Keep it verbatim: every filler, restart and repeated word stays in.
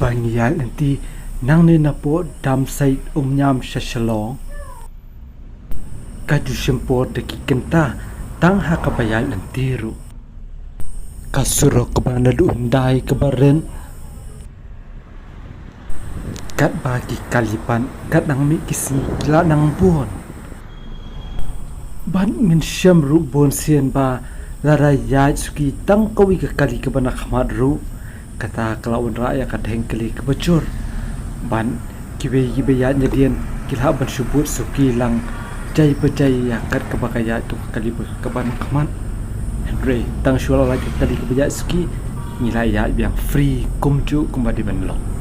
Ba ngi ïaid lynti nangne napoh Damsait Umñiam sha Shillong. Ka ju shim por da ki kynta tang ha kaba ïaid lynti ruh. Ka surok kaba naduh hyndai kaba rit. Katba ki kali pat kat nang mih ki sngi ki la nang bun. Bad ngin shem ruh bun sien ba lada ïaid suki tang kawei ka kali kaba na khmat ruh, kata ka la wanrah ïa ka dheng kali kaba jur. Bad kiwei kiba ïaid nadien ki lah ban shu bud suki lang jai ba jai ïa kat kaba ka ïaid tu ka kali ba kaba na khmat. Hynrei tang shuwa la lait ka kali kaba ïaid suki, ngi la ïaid biang free kumjuh kumba dei ban long.